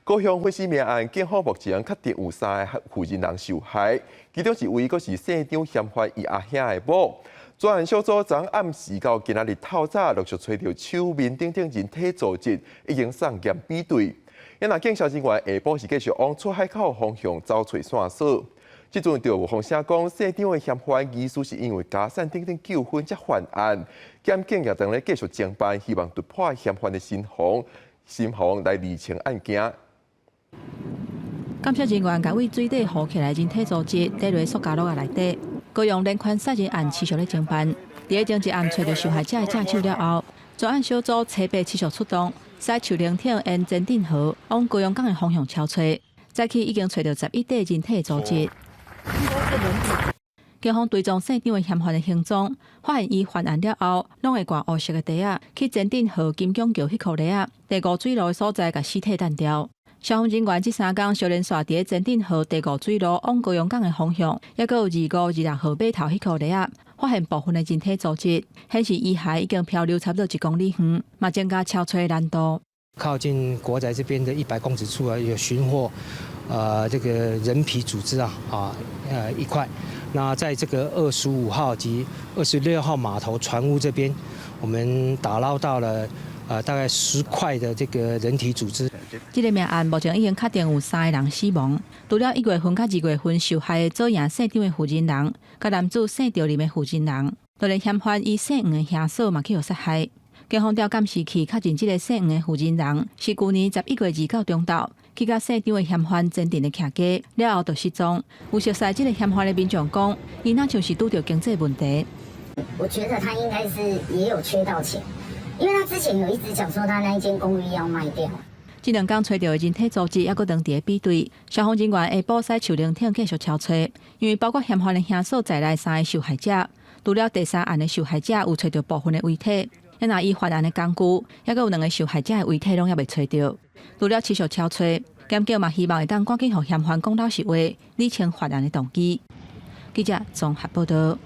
高雄分屍命案，警方目前確定有三个負責人受害，其中一位閣是姓張嫌犯伊阿兄的某。專案小組昨暗時到今仔日透早陸續揣著手面等等人體組織，已經送驗比對。若警消人員下晡是繼續往出海口方向走揣線索。這陣就有風聲講，姓張的嫌犯疑似是因為家產等等糾紛才犯案，檢警也正咧繼續偵辦，希望突破嫌犯的心防，心防來釐清案件。檢察人員共佇水底浮起來人體組織，綴落塑膠簍仔內底。高雄連環殺人案持續咧偵辦，佇咧前一暗揣著受害者的正手了後，專案小組初八持續出動，駛樹靈艇沿前鎮河往高雄港的方向搜揣，早起已經揣著11塊人體組織。警方追蹤姓張的嫌犯的行蹤，發現伊犯案了後，攏會掛烏色的袋仔，去前鎮河金港橋彼箍犁仔第五水路的所在，共屍體擲掉。消防人員這三工相連紲佇咧前鎮河第五水路往高雄港的方向，抑閣有25、26號碼頭彼箍犁仔，發現部分的人體組織，顯示遺骸已經漂流差不多1公里遠，嘛增加搜揣難度。靠近國宅這邊的100公尺處啊，有尋獲，這個人皮組織啊，一塊。那在這個25號及26號碼頭船塢這邊，我們打撈到了，大概10塊的這個人體組織。這个命案目前已經確定有三个人死亡，除了1月份佮2月份受害的左營姓張的負責人，佮男子姓趙林的負責人，就連嫌犯伊姓黃的兄嫂嘛去予殺害。警方調監視器確認，這个姓黃的負責人是舊年11月29中晝去共姓張的嫌犯前鎮的徛家，了後就失蹤。有熟似這个嫌犯的民眾講，伊若像是拄著經濟問題。我覺得他應該是也有缺到錢，因為他之前有一直講說他那一間公寓要賣掉。這兩工揣著的人體組織，猶閣當佇咧比對。消防人員下晡駛樹靈艇繼續搜揣，因為包括嫌犯的兄嫂在內三个受害者，除了第三案的受害者有揣著部分的遺體，若伊犯案的工具，猶閣有兩个受害者的遺體攏猶未揣著。除了持續搜揣，檢警嘛希望會當趕緊予嫌犯講老實話，理清犯案的動機。記者綜合報道。